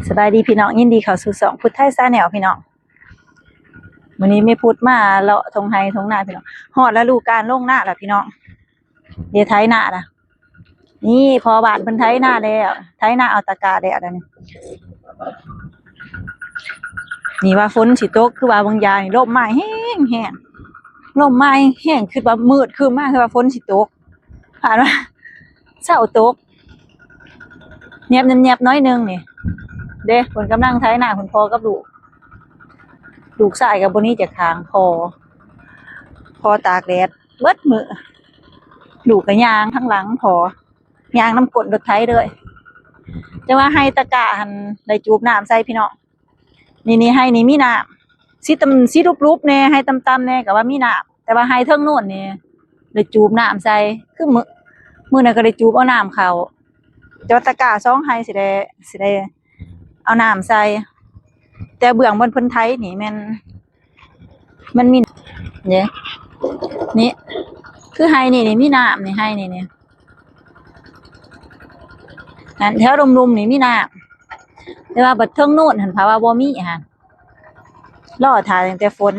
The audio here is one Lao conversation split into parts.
ສະບາຍດີພີ່ນ້ອງ ຍິນດີເຂົ້າສູ່ຊ່ອງພຸດໄທ Channel ພີ່ນ້ອງ. ມື້ນີ້ແມ່ພຸດມາເລາະທົ່ງໄຮ່ທົ່ງນາພີ່ນ້ອງ. ຮອດລະດູການລົງນາແລ້ວພີ່ນ້ອງ. ເດ ໄຖນາລະ. ນີ້ພໍ່ບ້ານເພິ່ນໄຖນາແລ້ວ ໄຖນາເອົາຕະກາແລ້ວດຽວນີ້. ນີ້ວ່າຝົນຊິຕົກ ຄືວ່າບາງຢ່າງນີ້ ລົມມາແຮງໆ ລົມມາແຮງ ຄືວ່າມືດຄຶ້ມມາ ຄືວ່າຝົນຊິຕົກ. ຜ່ານມາເຊົ້າຕົກ ແຍບໆ ໜ້ອຍໜຶ່ງນີ້. ເດ້ ເພິ່ນກຳລັງໄຖນາ ເພິ່ນພໍ່ກັບລູກ. ລູກຊາຍກໍບໍ່ໜີຈາກຂ້າງພໍ່ ພໍ່ຕາກແດດເບິດມື້. ລູກກໍຍ່າງທາງຫຼັງພໍ່ ຍ່າງນຳກົ້ນລົດໄຖເລີຍ. ແຕ່ວ່າໄຮ່ຕະກາຫັ້ນໄດ້ຈູບນ້ຳໃສ່ພີ່ນ້ອງ. ນີ້ ນີ້ໄຮ່ນີ້ມີນ້ຳ ສີຕຳ ສີລຸບໆແດ່ ໄຮ່ຕ່ຳໆແດ່ກໍວ່າມີນ້ຳ. ແຕ່ວ່າໄຮ່ເທິງໂນ້ນນີ້ໄດ້ຈູບນ້ຳໃສ່ ຄືມື້ ມື້ນັ້ນກໍໄດ້ຈູບເອົານ້ຳເຂົ້າ. ແຕ່ວ່າຕະກາສອງໄຮ່ຊິໄດ້ ຊິໄດ້ເອົານ້ຳໃສ່. ແຕ່ເບື້ອງບ່ອນເພິ່ນໄຖນີ້ແມ່ນ ມັນມີ ເດ້ ນີ້ ຄືໄຮ່ນີ້ນີ້ມີນ້ຳນີ້ ໄຮ່ນີ້ນີ້ ນັ້ນ ແຖວລຸ່ມໆນີ້ມີນ້ຳ. ແຕ່ວ່າບັດເທິງໂນ້ນຫັ້ນ ເພາະວ່າບໍ່ມີຫັ້ນ ລໍຖ້າຕັ້ງແຕ່ຝົນ.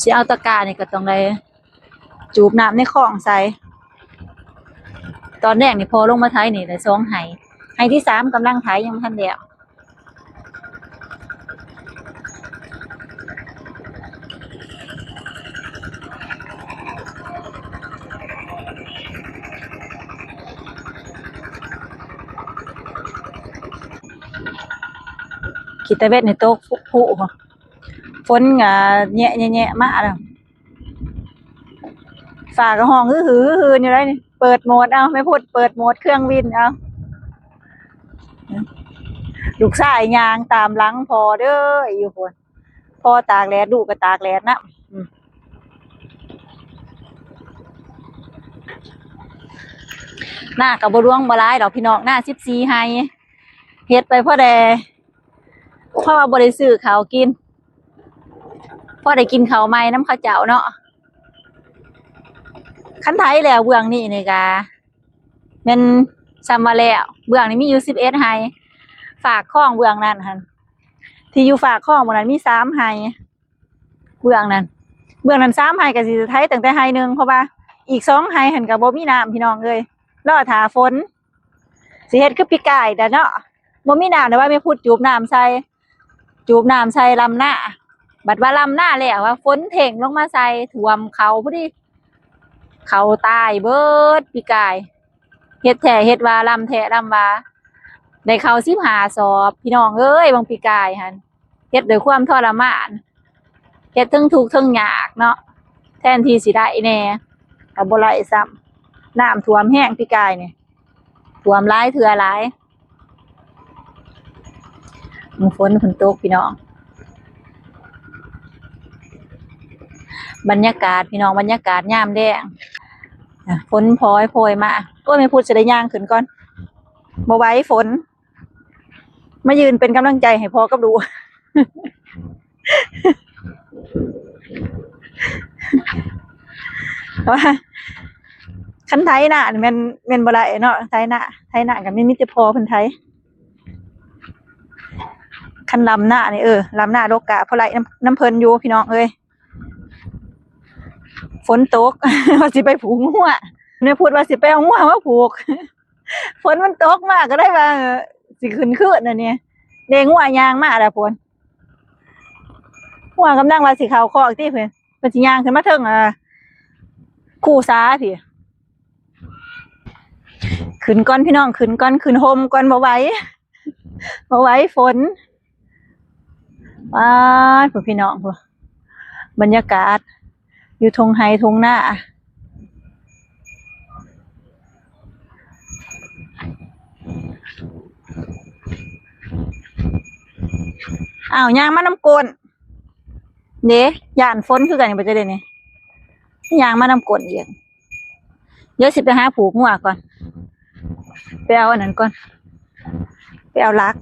ຊິເອົາຕະການີ້ກໍຕ້ອງໄດ້ຈູບນ້ຳໃນຄອງໃສ່. ຕອນແລງນີ້ພໍ່ລົງມາໄຖນີ້ໄດ້ສອງໄຮ່ ໄຮ່ທີສາມກຳລັງໄຖ ຍັງບໍ່ທັນແລ້ວ. ຂີ້ຕາເວັດນີ້ຕົກພຸ ຝົນກໍແຍະໆໆມາແລ້ວ. ຟ້າກໍຮ້ອງຮືໆໆຢູ່ໃດ໋ນີ້. ເປີດໂໝດເອົາ ແມ່ພຸດເປີດໂໝດເຄື່ອງບິນເອົາ. ລູກຊາຍຍ່າງຕາມຫຼັງພໍ່ເດີ ຢູ່ພຸ້ນ. ພໍ່ຕາກແດດ ລູກກໍຕາກແດດນຳ. ອືມ ນາກໍບໍ່ຫຼວງບໍ່ຫຼາຍດອກພີ່ນ້ອງ ນາສິບສີ່ໄຮ່ ເຮັດໄປພໍແດ່ ເພາະວ່າບໍ່ໄດ້ຊື້ເຂົ້າກິນ ພໍໄດ້ກິນເຂົ້າໃໝ່ນຳເຂົາເຈົ້າເນາະ. ຄັນໄຖແລ້ວເບື້ອງນີ້ນີ້ກະແມ່ນສ່ຳວ່າແລ້ວ. ເບື້ອງນີ້ມີຢູ່ສິບເອັດໄຮ່ ຟາກຄອງເບື້ອງນັ້ນຫັ້ນ ທີ່ຢູ່ຟາກຄອງເບື້ອງນັ້ນມີສາມໄຮ່. ເບື້ອງນັ້ນ ເບື້ອງນັ້ນສາມໄຮ່ ກໍຊິໄຖຕັ້ງແຕ່ໄຮ່ໜຶ່ງ ເພາະວ່າອີກສອງໄຮ່ຫັ້ນກໍບໍ່ມີນ້ຳ ພີ່ນ້ອງເອີຍ ລໍຖ້າຝົນ. ຊິເຮັດຄືປີກາຍແຫຼະເນາະ ບໍ່ມີນ້ຳ ແຕ່ວ່າແມ່ພຸດຈູບນ້ຳໃສ່ ຈູບນ້ຳໃສ່ລຳນາ. ບັດວ່າລຳນາແລ້ວ ວ່າຝົນເພງລົງມາໃສ່ ຖ້ວມເຂົ້າພໍດີ ເຂົ້າຕາຍເບິດປີກາຍ. ເຮັດແທ້ເຮັດວ່າ ລຳແທ້ລຳວ່າ ໄດ້ເຂົ້າສິບຫ້າສອບ ພີ່ນ້ອງເອີຍ ບາງປີກາຍຫັ້ນ. ເຮັດດ້ວຍຄວາມທໍລະມານ ເຮັດເທິງທຸກເທິງຍາກເນາະ ແທນທີ່ຊິໄດ້ແດ່ ກໍບໍ່ໄດ້ຊ້ຳ. ນ້ຳຖ້ວມແຮງປີກາຍນີ້ ຖ້ວມຫຼາຍເທື່ອຫຼາຍ. ຝົນ ຝົນຕົກພີ່ນ້ອງ. ບັນຍາກາດພີ່ນ້ອງ ບັນຍາກາດຍາມແລງ ຝົນພອຍໆມາ. ໂອ້ຍ ແມ່ພຸດຊິໄດ້ຍ່າງຂຶ້ນກ່ອນ ບໍ່ໄຫວຝົນ. ມາຢືນເປັນກຳລັງໃຈໃຫ້ພໍ່ກັບລູກ ວ່າຄັນໄຖນານີ້ແມ່ນ ແມ່ນບໍ່ໄດ້ເນາະ ໄຖນາ ໄຖນາກໍມີ ມີແຕ່ພໍ່ເພິ່ນໄຖ. ຄັນລຳນານີ້ ເອີ ລຳນາດົກກະພໍໄດ້ນຳ ນຳເພິ່ນຢູ່ ພີ່ນ້ອງເອີຍ. ຝົນຕົກ ວ່າຊິໄປຜູກງົວ ແມ່ພຸດວ່າຊິໄປເອົາງົວມາຜູກ ຝົນມັນຕົກມາກໍໄດ້ວ່າ ເອີ ຊິຂຶ້ນຄືນອັນນີ້ ເດ້ ງົວຍ່າງມາແລ້ວພຸ້ນ. ງົວກຳລັງວ່າຊິເຂົ້າຄອກຕິເພິ່ນ ເພິ່ນຊິຍ່າງຂຶ້ນມາເທິງ ອ່າ ຄູສາພີ້. ຂຶ້ນກ່ອນພີ່ນ້ອງ ຂຶ້ນກ່ອນ ຂຶ້ນຮົ່ມກ່ອນ ບໍ່ໄຫວ ບໍ່ໄຫວຝົນ. ປາດ ພຸ້ນພີ່ນ້ອງ ພຸ້ນ ບັນຍາກາດຢູ່ທົ່ງໄຮ່ທົ່ງນາ. ອ້າວ ຍ່າງມານຳກົ້ນເດ້ ຢ້ານຝົນຄືກັນນີ້ ບໍ່ຈັກເດ້ນີ້ ຍ່າງມານຳກົ້ນອີກ. ດຽວຊິໄປຫາຜູກງົວກ່ອນ ໄປເອົາອັນນັ້ນກ່ອນ ໄປເອົາຫຼັກ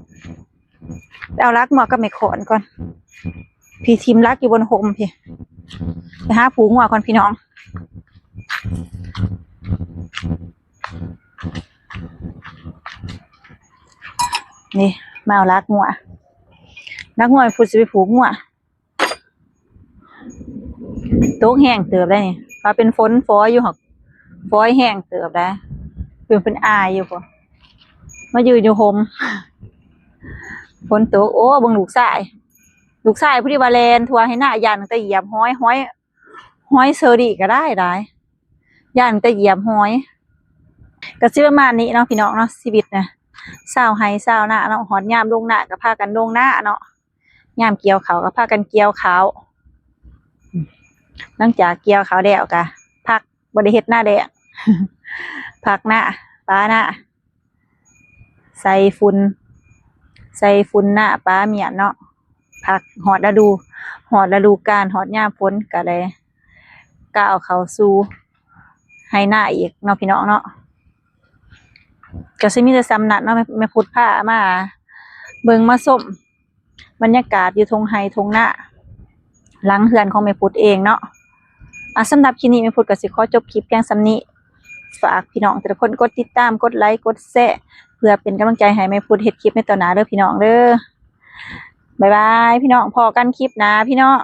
ໄປເອົາຫຼັກງົວກັບໄມ້ຄ້ອນກ່ອນ. ພີ້ ຖິ້ມຫຼັກຢູ່ບົນຮົ່ມພີ້ ໄປຫາຜູກງົວກ່ອນພີ່ນ້ອງ. ນີ້ ມາເອົາລາກງົວ ລາກງົວພຸດຊິໄປຜູກງົວ. ຕົກແຮງເຕີບໄດ໋ນີ້ ວ່າເປັນຝົນ ຝອຍຢູ່ ຫາກຝອຍແຮງເຕີບໄດ໋ ເປັນ ເປັນອາຍຢູ່ພຸ້ນ ມາຢືນຢູ່ຮົ່ມ ຝົນຕົກ. ໂອ້ ເບິ່ງລູກຊາຍ ລູກຊາຍຜູ້ທີ່ວ່າແລ່ນທົ່ວໄຮ່ນາ ຢ້ານຕັ້ງແຕ່ຢຽບຫອຍ ຫອຍ ຫອຍເຊີຣີກໍໄດ້ ໄດ້ ຢ້ານແຕ່ຢຽບຫອຍ. ກໍຊິປະມານນີ້ເນາະ ພີ່ນ້ອງເນາະ ຊີວິດນະ ຊາວໄຮ່ຊາວນາເນາະ ຮອດຍາມລົງນາກໍພາກັນລົງນາເນາະ ຍາມກ່ຽວເຂົ້າກໍພາກັນກ່ຽວເຂົ້າ. ຫຼັງຈາກກ່ຽວເຂົ້າແລ້ວກໍພັກ ບໍ່ໄດ້ເຮັດນາແລ້ງ ພັກນາ ປານາ ໃສ່ຝຸ່ນ ໃສ່ຝຸ່ນນາ ປາມ້ຽນເນາະ ພັກ ຮອດລະດູ ຮອດລະດູການ ຮອດຍາມຝົນ ກໍໄດ້ກ້າວເຂົ້າສູ່ໄຮ່ນາອີກເນາະ ພີ່ນ້ອງເນາະ. ກໍຊິມີແຕ່ສ່ຳນັ້ນເນາະ ແມ່ ແມ່ພຸດພາມາເບິ່ງມາຊົມ ບັນຍາກາດຢູ່ທົ່ງໄຮ່ທົ່ງນາ ຫຼັງເຮືອນຂອງແມ່ພຸດເອງເນາະ. ອ່າ ສຳລັບຄລິບນີ້ ແມ່ພຸດກໍຊິຂໍຈົບຄລິບພຽງສ່ຳນີ້ ຝາກພີ່ນ້ອງແຕ່ລະຄົນກົດຕິດຕາມ ກົດໄລ ກົດແຊ ເພື່ອເປັນກຳລັງໃຈໃຫ້ແມ່ພຸດເຮັດຄລິບໃນຕໍ່ໜ້າເດີ ພີ່ນ້ອງເດີ. ບາຍບາຍ ພີ່ນ້ອງ ພໍ້ກັນຄລິບໜ້າ ພີ່ນ້ອງ.